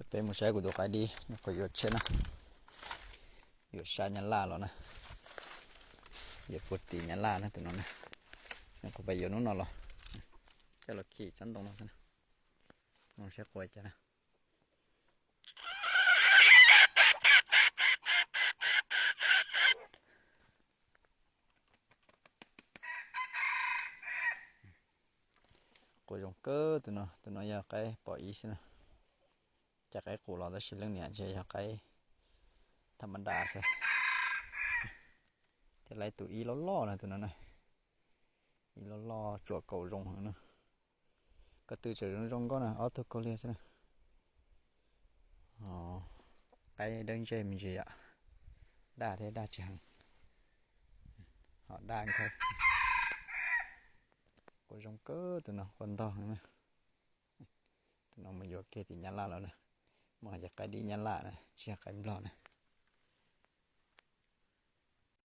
Peb mus saib kuv tus qaib dib nyuam qhuav yuav tshiab na, yuav sab nyab laj los na, yuav puag tim nyab laj na tus no na. Nyuam qhuav pais yuav hnub no los, coj los khi tsob ntoo no xwb na. Mus saib quav cas na. Quav zoo kawg tus no, tus no yog qaib pom ib xwb na. Cov qaib qus los tab sis leej niam ntshe yog qaib tham ma da xwb. Thiab lawv tus ib loj loj na tus no na, ib loj loj tsuam kaus zoo heev na. Ko tw tseem zoo zoo nkauj na, ob tug kaug liag xwb na. Qaib dawb ntsej me ntsis yom, daj thiab daj tsis heev, ho daj nkhawv. Quav zoo kawg tus no, quav ntog heev na. Tus no mus yuav kiag tim nyab laj los na, muaj hais tias qaib dib nyab laj na, tsis yog qaib nplog na.